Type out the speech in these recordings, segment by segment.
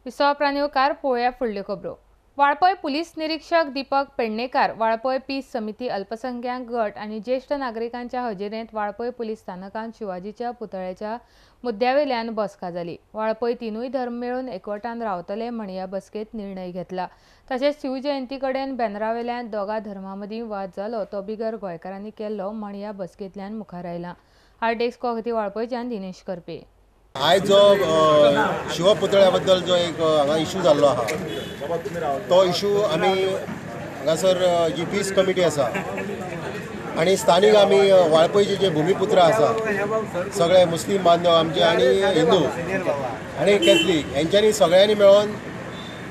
विसव पळोवया फुडल्यो खबरो. वाळपय पुलीस निरीक्षक दीपक पेडणेकार वाळपय पीस समिती अल्पसंख्याक गट आनी ज्येश्ठ नागरिकांच्या हजेरेंत वाळपय पुलीस स्थानकांत शिवाजीच्या पुतळ्याच्या मुद्द्यावेल्यान बसका जाली. वाळपय तिनूय धर्म मेळून एकवटान रावतले म्हण ह्या बसकेंत निर्णय घेतला. तशेंच शिवजयंती कडेन बॅनरावेल्यान दोगा धर्मां मदीं वाद जालो तो बिगर गोंयकारांनी केल्लो म्हण ह्या बसकेंतल्यान मुखार आयला. आर खातीर वाळपयच्यान दिनेश करपे. आयज जो शिवपुतळ्या बद्दल जो एक हांगा इशू जाल्लो आहा तो इशू आमी हांगासर जी पीस कमिटी आसा आनी स्थानीक आमी वाळपयचे जे भुमिपुत्र आसा सगळे मुस्लीम बांधव आमचे आनी हिंदू आनी कॅथलीक हेंच्यांनी सगळ्यांनी मेळोन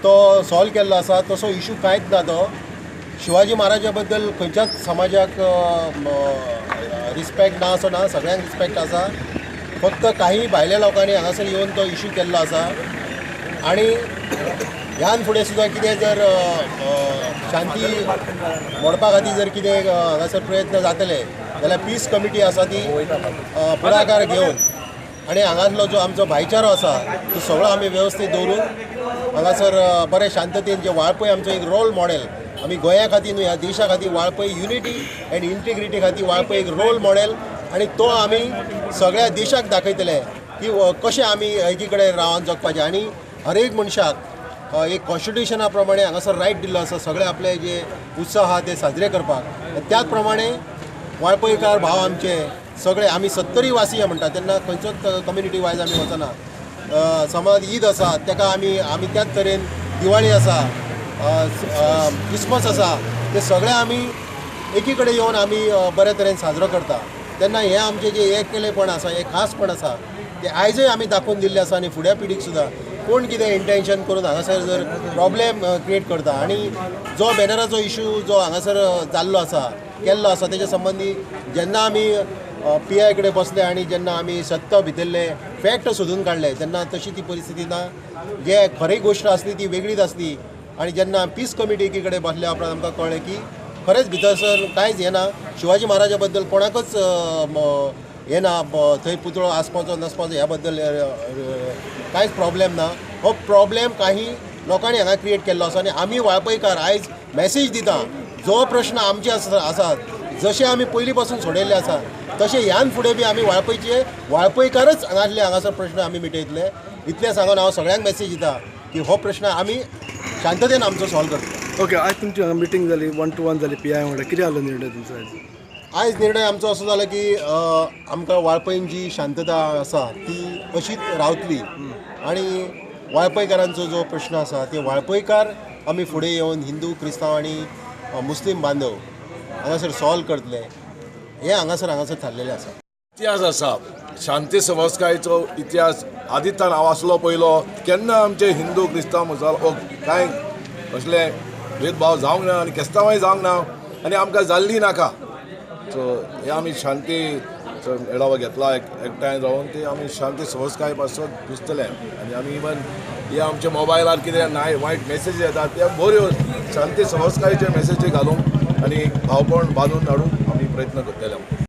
तो सॉल्व केल्लो आसा. तसो इशू कांयच ना. तो शिवाजी महाराजा बद्दल खंयच्याच समाजाक रिस्पेक्ट ना असो ना, सगळ्यांक रिस्पेक्ट आसा. फक्त काही भायल्या लोकांनी हांगासर येवन तो इशू केल्लो आसा आनी ह्यान फुडें सुद्दां कितें जर शांती मोडपा खातीर जर कितें हांगासर प्रयत्न जातले जाल्यार पीस कमिटी आसा ती फुडाकार घेवन आनी हांगासलो जो आमचो भाईचारो आसा तो सगळो आमी वेवस्थीत दवरून हांगासर बरे शांततेन जे वाळपय आमचो एक रोल मॉडेल, आमी गोंया खातीर न्हू ह्या देशा खातीर वाळपय युनिटी एंड इंटिग्रिटी खातीर वाळपय एक रोल मॉडेल आनी तो आमी सगळ्या देशाक दाखयतले की कशें आमी एकी कडेन रावन जगपाचें. आनी हर एक मनशाक एक कॉन्स्टिट्युशना प्रमाणे हांगासर रायट दिल्लो आसा सगळे आपले जे उत्सव आहा ते साजरे करपाक. त्याच प्रमाणे वाळपयकार भाव आमचे सगळे आमी 70 वासी म्हणटा तेन्ना खंयचोच कम्युनिटी वायज आमी वचना. समज ईद आसा तेका आमी आमी त्याच तरेन दिवाळी आसा, क्रिसमस आसा, ते सगळे आमी एकी कडेन येवन आमी बरे तरेन साजरो करता. तेन्ना हें आमचें जें एकलेपण आसा, हें खासपण आसा तें आयजय आमी दाखोवन दिल्लें आसा. आनी फुडल्या पिढीक सुद्दां कोण कितें इंटेन्शन करून हांगासर जर प्रॉब्लेम क्रिएट करता आनी जो बॅनराचो इशू जो हांगासर जाल्लो आसा केल्लो आसा तेच्या संबंदी जेन्ना आमी पी I कडेन बसले आनी जेन्ना आमी सत्य भितरले फॅक्ट सोदून काडले तेन्ना तशी ती परिस्थिती ना. जे खरी गोश्ट आसली ती वेगळीच आसली. आनी जेन्ना पीस कमिटी एकी कडेन बसल्या उपरांत आमकां कळ्ळें की खरेंच भितर सर कांयच येना. शिवाजी महाराजा बद्दल कोणाकच हें ना, थंय पुतळो आसपाचो नासपाचो ह्या बद्दल कांयच प्रॉब्लेम ना. हो प्रॉब्लेम काही लोकांनी हांगा क्रिएट केल्लो आसा आनी आमी वाळपयकार आयज मॅसेज दिता जो प्रश्न आमचे आसात जशे आमी पयलीं पासून सोडयल्ले आसा तशें ह्यान फुडें बी आमी वाळपयचे वाळपयकारच हांगासले हांगासर प्रश्न आमी मिटयतले. इतलें सांगून हांव सगळ्यांक मॅसेज दिता की हो प्रश्न आमी शांततेन आमचो सॉल्व करतले. ओके, आज तुमची हांगा मिटींग जाली, 1 to 1 जाली पी I वांगडा, कितें जालो निर्णय तुमचो आयज? आयज निर्णय आमचो असो जालो की आमकां वाळपयन जी शांतता आसा ती अशीच रावतली आनी वाळपयकारांचो जो प्रश्न आसा ते वाळपयकार आमी फुडें येवन हिंदू क्रिस्तांव आनी मुस्लीम बांधव हांगासर सॉल्व करतले हें हांगासर हांगासर थारलेलें आसा. इतिहास आसा शांती संस्काराचो इतिहास आदित्यान हांव आसलो पयलो केन्ना आमचे हिंदू क्रिस्तांव मुसलमान कांय असले भेदभाव जावंक ना आनी क्रिस्तांवय जावंक ना आनी आमकां जाल्ली नाका. सो हे आमी शांती मेळावो घेतला एकठांय रावन ते आमी शांती संस्काराय पासत झुजतले. आनी आमी इवन हे आमच्या मोबायलार कितें नाय वायट मॅसेजी येतात ते बऱ्यो शांती संस्काराचे मॅसेजी घालूंक आनी भावपण बांदून हाडूंक आमी प्रयत्न करतले.